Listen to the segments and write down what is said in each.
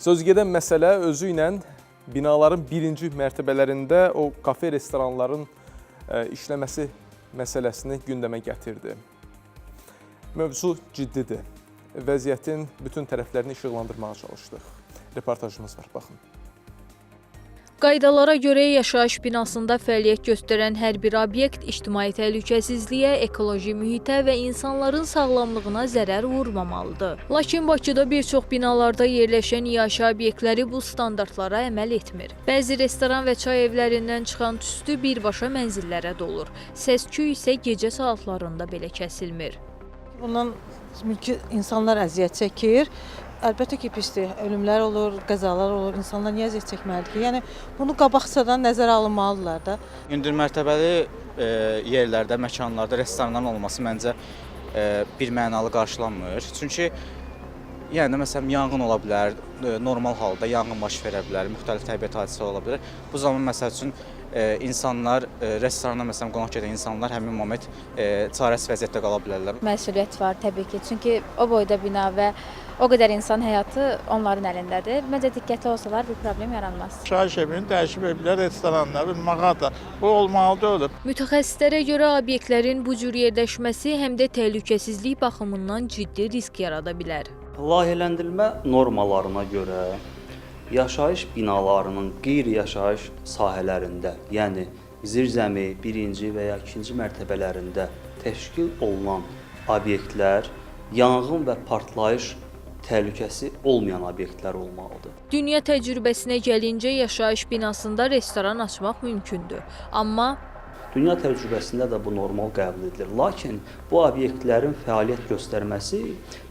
Sözügedən məsələ özü ilə binaların birinci mərtəbələrində o kafe restoranların işləməsi məsələsini gündəmə gətirdi. Mövzu ciddidir. Vəziyyətin bütün tərəflərini işıqlandırmağa çalışdıq. Reportajımız var, baxın. Qaydalara görə yaşayış binasında fəaliyyət göstərən hər bir obyekt ictimai təhlükəsizliyə, ekoloji mühitə və insanların sağlamlığına zərər vurmamalıdır. Lakin Bakıda bir çox binalarda yerləşən iaşə obyektləri bu standartlara əməl etmir. Bəzi restoran və çay evlərindən çıxan tüstü birbaşa mənzillərə dolur. Səs-küy isə gecə saatlarında belə kəsilmir. Bundan mülki insanlar əziyyət çəkir. Əlbəttə ki, pisdir. Ölümlər olur, qəzalar olur. İnsanlar niyə əziyyət çəkməlidir ki? Yəni bunu qabaqcadan nəzərə alınmalıdırlar da. Hündür mərtəbəli yerlərdə, məkanlarda restoranların olması məncə bir mənalı qarşılanmır. Çünki yəni məsələn yanğın ola bilər, normal halda yanğın baş verə bilər, müxtəlif təbiət hadisələri ola bilər. Bu zaman məsəl üçün insanlar restorana məsələn qonaq gedən insanlar həmin moment çarəsiz vəziyyətdə qala bilərlər. Məsuliyyət var təbii ki. Çünki o boyda bina və o qədər insan həyatı onların əlindədir. Məncə diqqətli olsalar bir problem yaranmaz. Yaşayış evini dəyişib bilər restoranlar, bir mağaza. Bu olmalı deyil. Mütəxəssislərə görə obyektlərin bu cür yerləşməsi həm də təhlükəsizlik baxımından ciddi risk yarada bilər. Layihələndirilmə normalarına görə yaşayış binalarının qeyri-yaşayış sahələrində, yəni zirzəmi, birinci və ya ikinci mərtəbələrində təşkil olunan obyektlər yanğın və partlayış təhlükəsi olmayan obyektlər olmalıdır. Dünya təcrübəsinə gəlincə yaşayış binasında restoran açmaq mümkündür. Amma Dünya təcrübəsində də bu normal qəbul edilir. Lakin bu obyektlərin fəaliyyət göstərməsi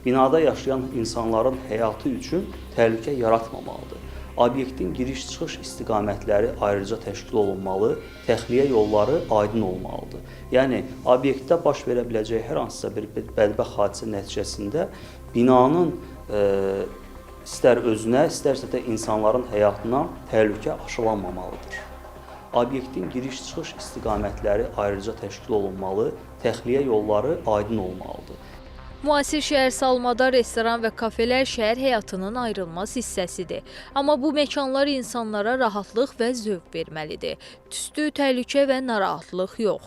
binada yaşayan insanların həyatı üçün təhlükə yaratmamalıdır. Obyektin giriş-çıxış istiqamətləri ayrıca təşkil olunmalı, təxliyə yolları aydın olmalıdır. Yəni obyektdə baş verə biləcək hər hansısa bir bədbəxt hadisə nəticəsində binanın istər özünə, istərsə də insanların həyatına təhlükə aşılanmamalıdır. Obyektin giriş-çıxış istiqamətləri ayrıca təşkil olunmalı, təxliyə yolları aydın olmalıdır. Müasir şəhər salmada restoran və kafelər şəhər həyatının ayrılmaz hissəsidir. Amma bu məkanlar insanlara rahatlıq və zövq verməlidir. Tüstü, təhlükə və narahatlıq yox.